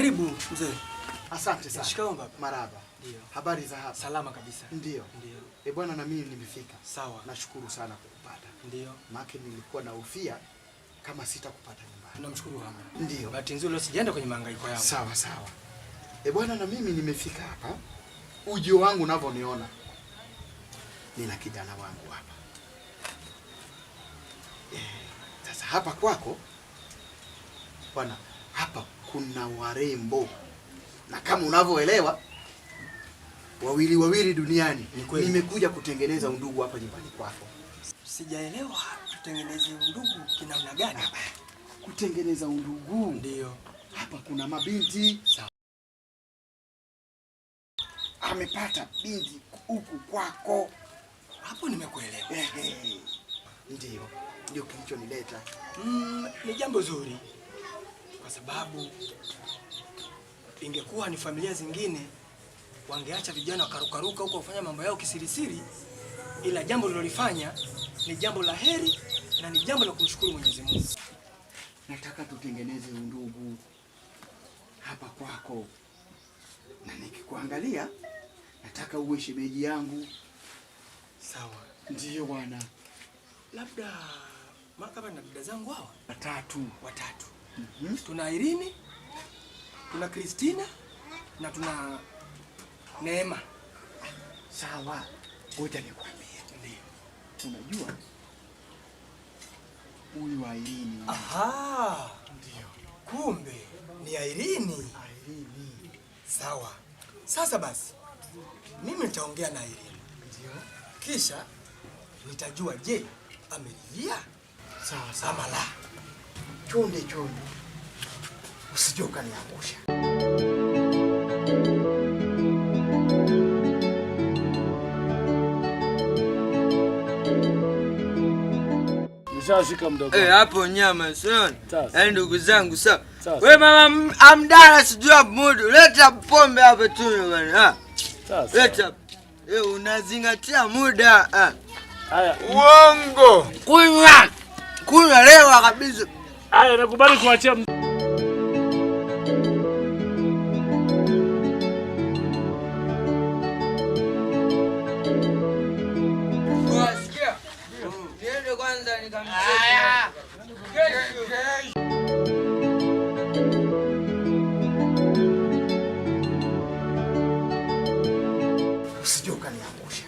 Karibu mzee. Asante sana. Shikamoo baba. Marhaba. Ndio. Habari za hapa? Salama kabisa. Ndio. Ndio. Eh, bwana, na mimi nimefika. Sawa. Nashukuru sana kukupata. Ndio. Maana nilikuwa na hofia kama sitakupata nyumbani. Tunamshukuru Allah. Ndio. Bahati nzuri leo sijaenda kwenye mahangaiko yangu. Sawa sawa. Eh, bwana, na mimi nimefika hapa. Ujio wangu unavyoniona, nina kijana wangu hapa. Sasa hapa kwako bwana, hapa kuna warembo na kama unavyoelewa wawili wawili duniani. Nimekuja kutengeneza undugu hapa nyumbani kwako. Sijaelewa tutengeneze undugu kinamna gani? Kutengeneza undugu. Ndio. Hapa kuna mabinti. Sawa. Amepata binti huku kwako. Hapo nimekuelewa. Ndio. Ndio kilichonileta. Ni jambo zuri. Kwa sababu ingekuwa ni familia zingine wangeacha vijana wakarukaruka huko kufanya mambo yao kisirisiri, ila jambo lilolifanya ni jambo la heri na ni jambo la kumshukuru Mwenyezi Mungu. Nataka tutengeneze undugu hapa kwako, na nikikuangalia nataka uwe shemeji yangu. Sawa. Ndiyo bwana. Labda kama na dada zangu hawa watatu. Watatu. Tuna Irene, tuna Christina na tuna Neema. Sawa. Ngoja nikwambie. Ndio. Unajua huyu Irene. Aha. Ndio. Kumbe ni Irene. Irene. Sawa. Sasa basi mimi nitaongea na Irene. Ndio. Kisha nitajua je, ameridhia? Sawa sawa. Ama la. Chonde chonde. Usije ukaniangusha. Nishashika mdogo. Eh, hapo nyama sio? Yaani ndugu zangu sawa. Sasa. Wewe mama amdala sijui mudu. Leta pombe hapa tunywe bwana. Sasa. Leta. Eh, unazingatia muda. Haya. Uongo. Kunywa. Kunywa lewa kabisa. Haya, nakubali kuachia. Unasikia? Niende kwanza nikamcheke. Usije ukaniangusha.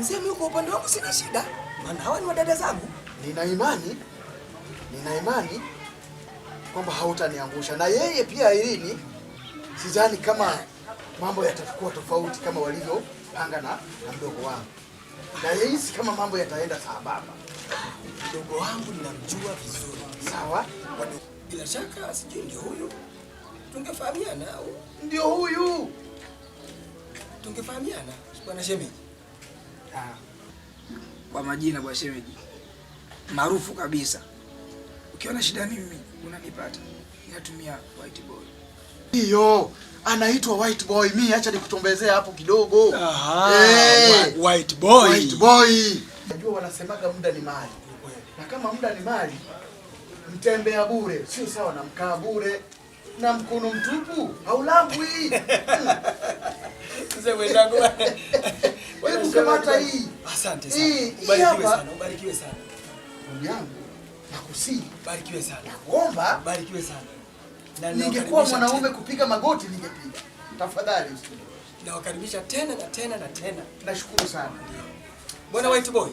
Mzee, mimi kwa upande wangu sina shida, maana hawa ni wadada zangu. Nina imani kwamba hautaniangusha. Na yeye pia Irene, sidhani kama mambo yatakuwa tofauti kama walivyopanga na mdogo wangu. Na yeye si kama mambo yataenda sambamba. Mdogo wangu ninamjua vizuri. Sawa? Bila shaka sijui ndio huyu. Tungefahamiana au? Ndio huyu. Tungefahamiana bwana shemeji. Kwa majina bwana shemeji maarufu kabisa. Ukiona shida mimi unanipata. Ninatumia White Boy. Ndio, anaitwa White Boy. Mimi acha nikutombezee hapo kidogo. Aha, White Boy. White Boy. Unajua wanasemaga muda ni mali. Na kama muda ni mali, mtembea bure sio sawa na mkaa bure, na mkono mtupu haulambwi. Mzee mwenzangu. Hebu kamata hii. Asante sana. Hii Ubarikiwe hapa. sana, ubarikiwe sana. Ndugu yangu, nakusihi. Ubarikiwe sana. Nakuomba. Ubarikiwe sana. Na ningekuwa nawakaribisha mwanaume tena. kupiga magoti ningepiga. Tafadhali usije. Nawakaribisha tena na tena na tena. Nashukuru sana. Bwana White Boy.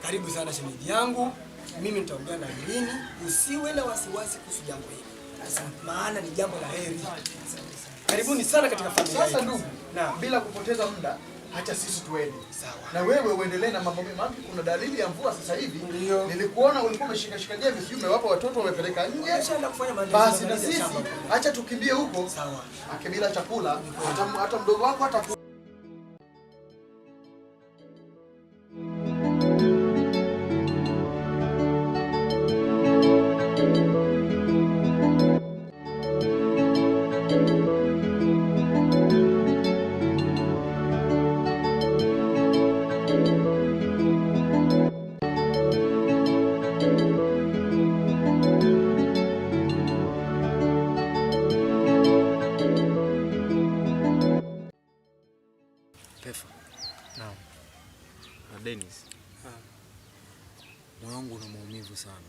Karibu sana shemeji yangu. Mimi nitaongea na Irene, usiwe na wasiwasi kuhusu jambo hili. Asante. Maana ni jambo la heri. Karibuni sana katika familia Sasa yetu. ndugu, Naam. bila kupoteza muda, acha sisi tuende. Sawa. Na wewe uendelee na mambo mema. Maana kuna dalili ya mvua sasa hivi. Ndio. Nilikuona ulikuwa umeshika shika jembe, sijui umewapa watoto wamepeleka nje. Umeshaenda kufanya maandalizi Basi na ya sisi shamba. acha tukimbie huko. Sawa. Akibila chakula, hata mdogo wako hata Dennis. Moyo wangu una maumivu sana.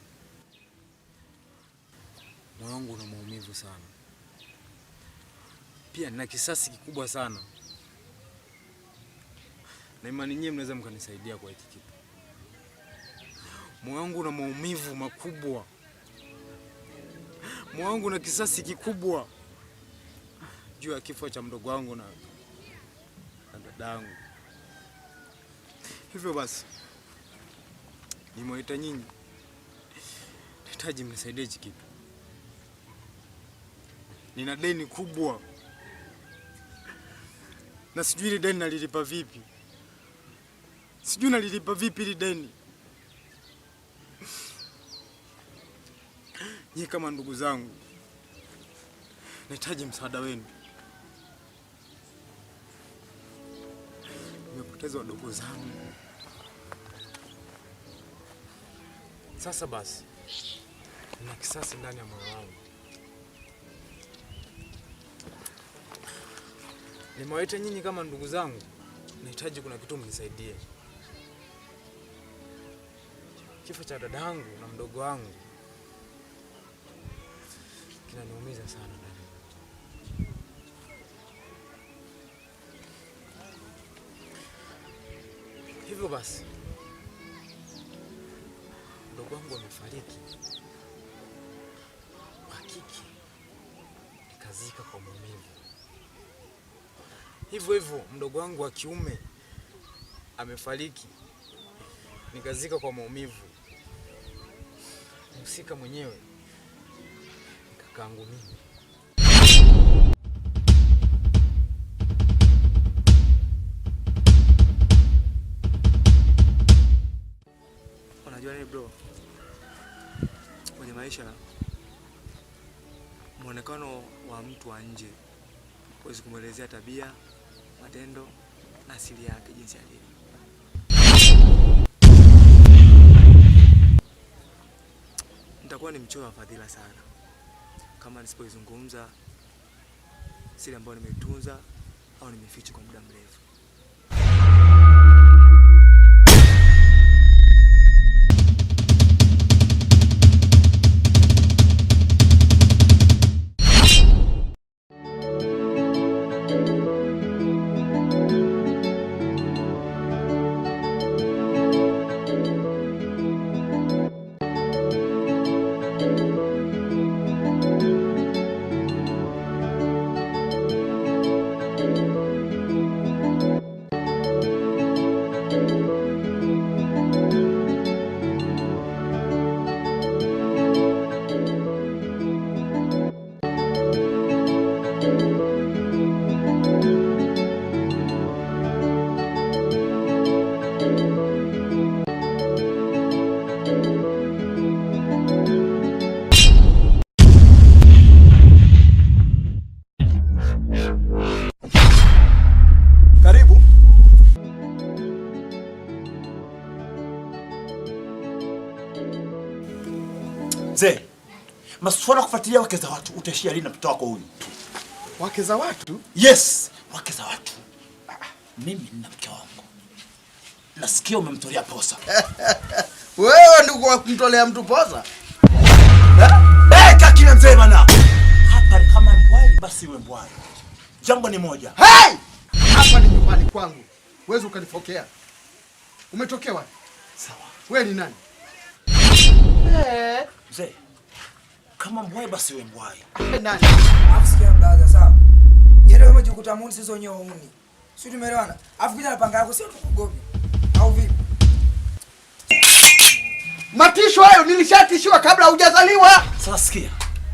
Moyo wangu una maumivu sana. Pia nina kisasi kikubwa sana. Na imani nyinyi mnaweza mkanisaidia kwa hiki kitu. Moyo wangu una maumivu makubwa. Moyo wangu una kisasi kikubwa juu ya kifo cha mdogo wangu na dadangu. Hivyo basi nimewaita nyinyi, nahitaji mnisaidie hichi kitu. Nina deni kubwa na sijui ile deni nalilipa vipi, sijui nalilipa vipi ile deni. Nyie kama ndugu zangu, nahitaji msaada wenu. Nimepoteza wadogo zangu. Sasa basi, nina kisasi ndani ya moyo wangu. Nimewaita nyinyi kama ndugu zangu, nahitaji kuna kitu mnisaidie. Kifo cha dadangu na mdogo wangu kinaniumiza sana ndani. Hivyo basi, mdogo wangu amefariki, wa kike nikazika kwa maumivu. Hivyo hivyo mdogo wangu wa kiume amefariki, nikazika kwa maumivu. Mhusika mwenyewe ni kakaangu mimi. Unajua nini bro, kwenye maisha mwonekano wa mtu wa nje huwezi kumwelezea tabia, matendo na asili yake jinsi alivyo. Nitakuwa ni mchoyo wa fadhila sana kama nisipoizungumza siri ambayo nimeitunza au nimeficha kwa muda mrefu. Karibu. Mzee, masuala ya kufuatilia wake za watu utaishia lini na mtoto wako huyu? Wake za watu? Yes, wake za watu. Mimi nina mke wangu. Nasikia umemtolea posa. Wewe ndugu wa kumtolea mtu posa? Eh, kakina mzee bana. Hapa ni kama mbwai basi iwe mbwai. Jambo ni moja. Hey! Hapa ni nyumbani kwangu. Huwezi ukanifokea. Umetokea wapi? Sawa. Wewe ni nani? Mzee, kama mbwai basi iwe mbwai. Nani? Alafu sikia brother, sawa? Yeye umejikuta muni sisi wenyewe wauni. Sio tumeelewana? Alafu kuja na panga yako sio tukugopi. Au vipi? Matisho hayo nilishatishiwa kabla hujazaliwa. Sasa sikia,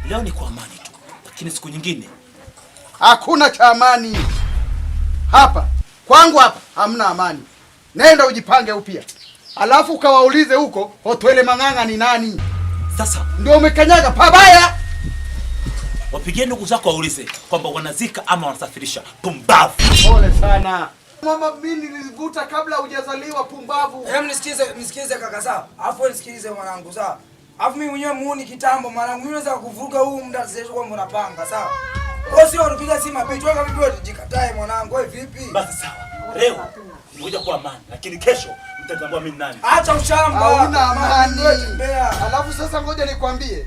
leo ni kwa amani tu, lakini siku nyingine Hakuna cha amani hapa kwangu, hapa hamna amani. Nenda ujipange upya, alafu ukawaulize huko Hotwele Mang'ang'a ni nani. Sasa ndio umekanyaga pabaya. Wapigie ndugu zako waulize kwamba wanazika ama wanasafirisha. Pumbavu. Pole sana mama, mimi nilivuta kabla hujazaliwa. Pumbavu. Hebu nisikize kaka, sawa? Alafu wewe nisikilize mwanangu, sawa? Alafu mimi mwenyewe muuni kitambo mwanangu, mimi naweza kuvuruga huu muda sasa kwamba unapanga, sawa? Wewe sio unapiga simu mapicha, wewe vipi wewe jikatae mwanangu, wewe vipi? Basi sawa. Leo ngoja kwa amani, lakini kesho Mtatambua mimi ni nani. Acha ushamba. Hauna amani. Wewe tembea. Alafu sasa ngoja nikwambie,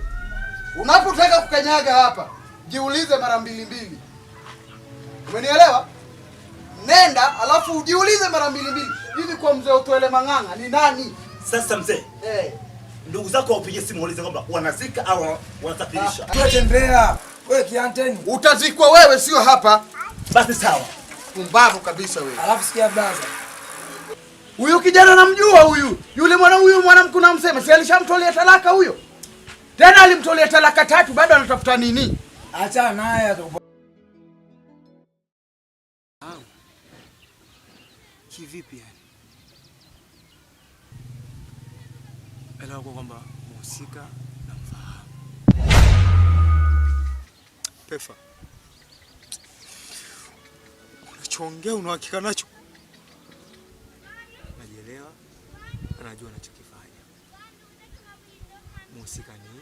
unapotaka kukanyaga hapa, jiulize mara mbili mbili. Umenielewa? Nenda alafu ujiulize mara mbili mbili, hivi kwa mzee Utwele Mang'ang'a ni nani? Sasa mzee, Eh, ndugu zako wapigie simu waulize kwamba wanazika au wanasafirisha. Wewe tembea. Wewe kianteni. Utazikwa wewe, sio hapa. Basi sawa. Pumbavu kabisa wewe. Alafu sikia blaza. Huyu kijana namjua huyu. Yule mwana huyu mwanamke unamsema, si alishamtolea talaka huyo? Tena alimtolea talaka tatu, bado anatafuta nini? Achana naye atakupa. Kivipi yani? Elewa kwa kwamba mhusika namfahamu. Pefa, unachoongea una hakika nacho? Najielewa na najua nachokifanya. Mhusika ni